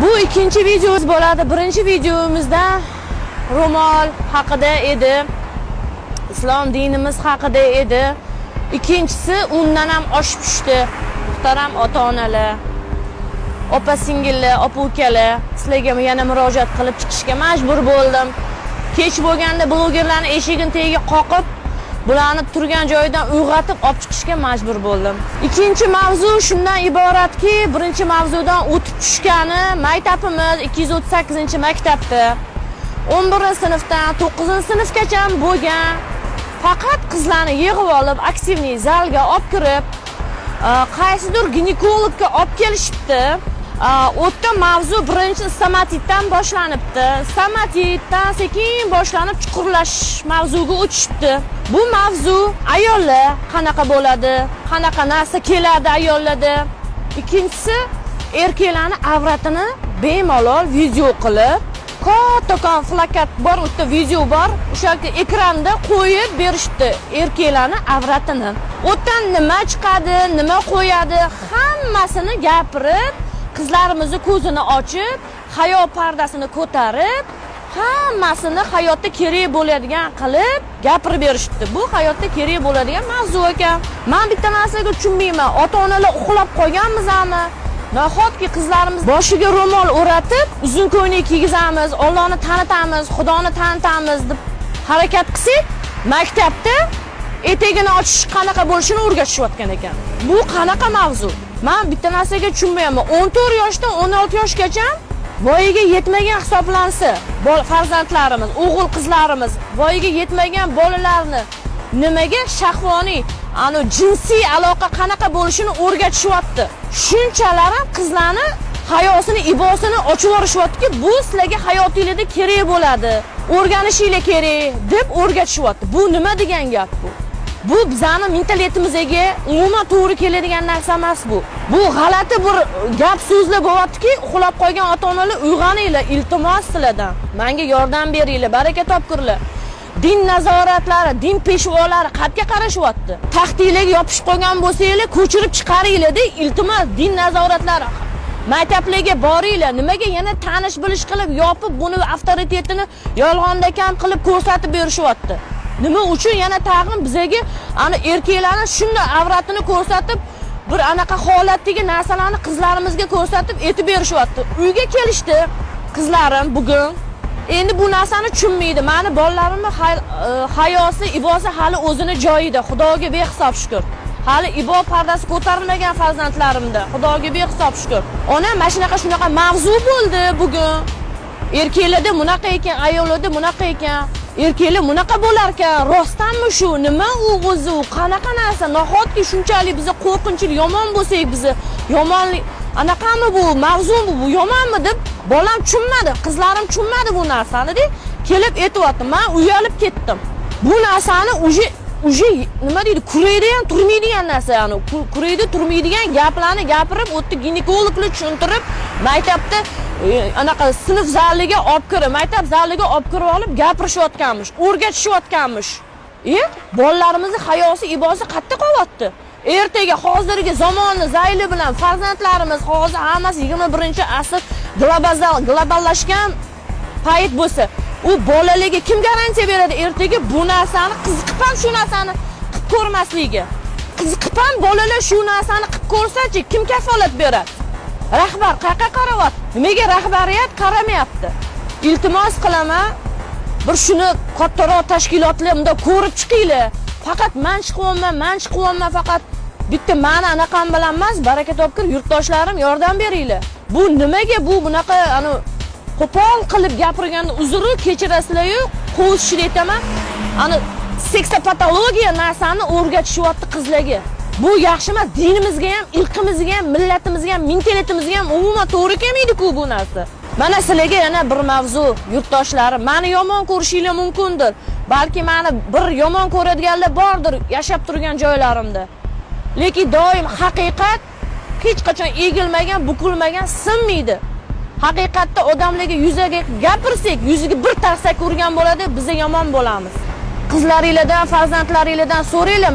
Bu ikkinchi videomiz bo'ladi. Birinchi videomizda ro'mol haqida edi. Islom dinimiz haqida edi. Ikkinchisi undan ham oshib tushdi. Muhtaram ota-onalar, opa singillar, opa ukalar, sizlarga yana murojaat qilib chiqishga majbur bo'ldim. Kech bo'lganda blogerlarni eshigini tagiga qoqib, bularni turgan joyidan uyg'otib olib chiqishga majbur bo'ldim. Ikkinchi mavzu shundan iboratki, birinchi mavzudan o'tib tushgani maktabimiz 238-maktabda 11-sinfdan 9-sinfgacha bo'lgan faqat qizlarni yig'ib olib, активный zalga olib kirib, qaysidir ginekologga olib kelishibdi. U yerda mavzu birinchi stomatitdan boshlanibdi. Stomatitdan sekin boshlanib, chuqurlashish mavzuga o'tishibdi. Bu mavzu ayollar qanaqa bo'ladi, qanaqa narsa keladi ayollarda. Ikkinchisi, erkaklarni avratini bemalol video qilib, kattakon plakat bor, u yerda video bor, o'sha ekranda qo'yib berishdi erkaklarni avratini. U yerdan nima chiqadi, nima qo'yadi, hammasini gapirib, qizlarimizni ko'zini ochib, hayo pardasini ko'tarib, hammasini hayotda kerak bo'ladigan qilib gapirib berishibdi. Bu hayotda kerak bo'ladigan mavzu ekan. Man bitta narsaga tushunmayman: ota onalar uxlab qolganmizmi? Nahotki qizlarimiz boshiga ro'mol o'ratib, uzun ko'ylak kiygizamiz, Ollohni tanitamiz, Xudoni tanitamiz deb harakat qilsak, maktabda etagini ochish qanaqa bo'lishini o'rgatishayotgan ekan. Bu qanaqa mavzu? Man bitta narsaga tushunmayapman: 14 yoshdan 16 yoshgacha voyaga yetmagan hisoblansa, farzandlarimiz, o'g'il qizlarimiz voyaga yetmagan bolalarni nimaga shahvoniy, ani jinsiy aloqa qanaqa bo'lishini o'rgatishyapti? Shunchalar ham qizlarni hayosini, ibosini ochib yuborishyaptiki, bu sizlarga hayotinglarda kerak bo'ladi, o'rganishinglar kerak deb o'rgatishyapti. Bu nima degan gap? Bu bizani mentalitetimizga umuman to'g'ri keladigan narsa emas bu. Bu g'alati bir gap so'zlar bo'lyaptiki, uxlab qolgan ota onalar, uyg'oninglar, iltimos sizlardan. Menga yordam beringlar, baraka topkurlar. Din nazoratlari, din peshvolari qayerga qarashyapti? Taxtinglarga yopishib qolgan bo'lsanglar, ko'chirib chiqaringlar-da, iltimos, din nazoratlari. Maktablarga boringlar, nimaga yana tanish bilish qilib yopib, buni avtoritetini yolg'onda kam qilib ko'rsatib berishyapti? Nima uchun yana tag'in bizaga ana erkaklarni shunday avratini ko'rsatib, bir anaqa holatdagi narsalarni qizlarimizga ko'rsatib aytib berishyapti? Uyga kelishdi qizlarim bugun. Endi bu narsani tushunmaydi. Mani bolalarimni hayosi, ibosi hali o'zini joyida. Xudoga behisob shukur. Hali ibo pardasi ko'tarilmagan farzandlarimda. Xudoga behisob shukur. Onam, mana shunaqa shunaqa mavzu bo'ldi bugun. Erkaklarda bunaqa ekan, ayollarda bunaqa ekan. Erkaklar bunaqa bo'lar ekan. Rostdanmi shu? Nima u o'zi? U qanaqa narsa? Nahotki shunchalik biza qo'rqinchli, yomon bo'lsak, biza yomonlik anaqami bu, mavzumi bu, yomonmi deb bolam tushunmadi, qizlarim tushunmadi bu narsani de kelib aytyapti. Man uyalib ketdim. Bu narsani уже nima deydi, kurakda ham turmaydigan narsa, ya'ni kurakda turmaydigan gaplarni gapirib, u yerda ginekologlar tushuntirib, maktabda anaqa sinf zaliga olib kirib, maktab zaliga olib kirib olib gapirishayotganmish, o'rgatishayotganmish. Bolalarimizni hayosi, ibosi qayerda qolyapti? Ertaga hozirgi zamonni zayli bilan farzandlarimiz, hozir hammasi 21-asr, globallashgan payt bo'lsa, u bolalarga kim garantiya beradi ertaga bu narsani qiziqib ham shu narsani qilib ko'rmasligiga? Qiziqib ham bolalar shu narsani qilib ko'rsachi, kim kafolat beradi? Rahbar qayerqa qarayapti? Nimaga rahbariyat qaramayapti? Iltimos qilaman, bir shuni kattaroq tashkilotlar bundoq ko'rib chiqinglar. Faqat man chiqyapman, man chiqyapman, faqat bitta mani anaqam bilan emas, baraka topkir yurtdoshlarim, yordam beringlar. Bu nimaga bu bunaqa ani qo'pol qilib gapirganda, uzri, kechirasizlar-yu, qo'shishni aytaman, ani seksopatologiya narsani o'rgatishyapti qizlarga. Bu yaxshi emas, dinimizga ham, irqimizga ham, millatimizga ham, mentalitetimizga ham umuman to'g'ri kelmaydi-ku bu narsa. Mana sizlarga yana bir mavzu, yurtdoshlarim. Mani yomon ko'rishinglar mumkindir. Balki mani bir yomon ko'radiganlar bordir yashab turgan joylarimda. Lekin doim haqiqat hech qachon egilmagan, bukilmagan, sinmaydi. Haqiqatda odamlarga yuzaga gapirsak, yuziga bir tarsak urgan bo'ladi, biza yomon bo'lamiz. Qizlaringlardan, farzandlaringlardan so'ranglar.